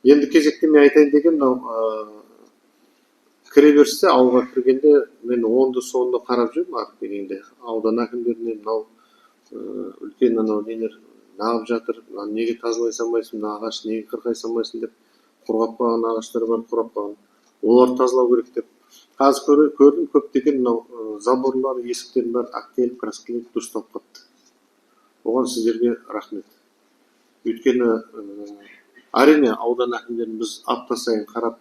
Енді кезекте мен айтайын деген мынау, кіреберісте, ауылға кіргенде мен оңды солды қарап жүрмін. Ары дегенде аудан әкімдеріне мынау үлкен анау нелер неғып жатыр, мынаны неге тазалай салмайсың, мына ағаш неге қырқай салмайсың деп, құрғап қалған ағаштар бар, қурап қалған, оларды тазалау керек деп. Қазір көрдім, көптеген мынау заборлар, есіктердің бәрі әктеліп, краскіленіп, дұрысталып қалыпты. Оған сіздерге рахмет. Өйткені, әрине, аудан әкімдерін біз апта сайын қарап,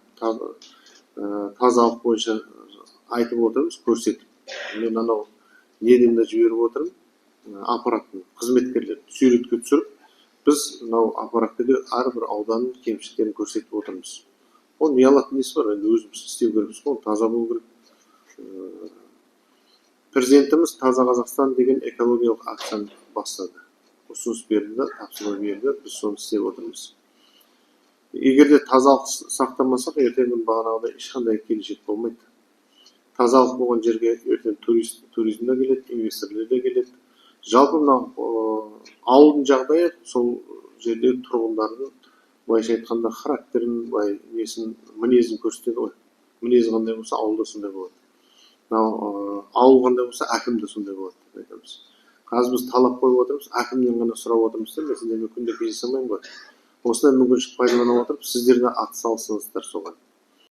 тазалық бойынша айтып отырмыз, көрсетіп. Мен анау неден де жіберіп отырмын, аппараттың қызметкерлерін суретке түсіріп, біз мынау аппаратта да әрбір ауданның кемшіліктерін көрсетіп отырмыз. Оның ұялатын несі бар енді? Өзіміз істеу керекпіз ғой, таза болу керек. Президентіміз «Таза Қазақстан» деген экологиялық акцияны бастады, ұсыныс берді да, тапсырма берді, біз соны істеп отырмыз. Егер де тазалық сақтамасақ, ертеңгі күні бағанағыдай ешқандай келешек болмайды. Тазалық болған жерге ертең туризм де келеді, инвесторлар да келеді. Жалпы мынау ауылдың жағдайы сол жердегі тұрғындардың, былайша айтқанда, характерін, былай несін, мінезін көрсетеді ғой. Мінезі қандай болса, ауыл да сондай болады. Мынау ауыл қандай болса, әкім де сондай болады деп айтамыз. Қазір біз талап қойып отырмыз, әкімнен ғана сұрап отырмыз да. Мен сіздермен күнде кездесе алмаймын ғой. Осындай мүмкіншілік пайдалана отырып, сіздер де атсалысыңыздар соған.